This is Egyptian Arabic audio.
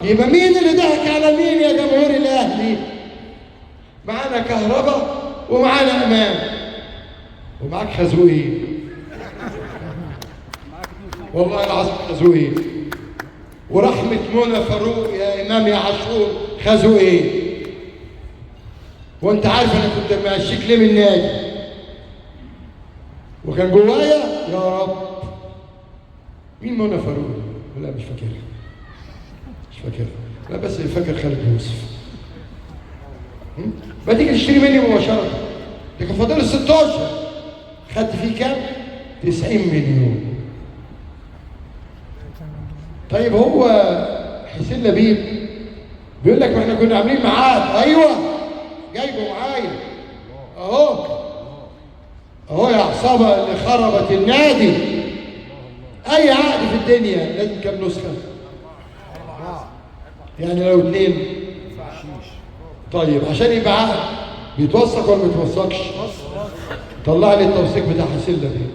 يبقى مين اللي ضحك على مين يا جمهور الاهلي؟ معانا كهربا ومعانا امام ومعاك خازوقين. والله العظيم خازوقين. ورحمة منى فاروق يا امام يا عاشور خازوقين. وانت عارف انا كنت ماشيك ليه من النادي، وكان جوايا يا رب مين منى فاروق؟ لا مش فاكرها، مش فاكرها، لا بس فاكر خالد يوسف. ما تيجي تشتري مني مباشرة، ده كان فاضل 16، خدت فيه كام؟ 90 مليون. طيب هو حسين لبيب بيقول لك ما احنا كنا عاملين معاد. ايوه جايبه معايا اهو، اهو يا عصابة اللي خربت النادي. اي عقد في الدنيا لازم كام نسخه؟ يعني لو 2. طيب عشان يبقى عقد بيتوثق ولا ما بيتوثقش؟ طلع لي التوثيق بتاع حسين لبيب.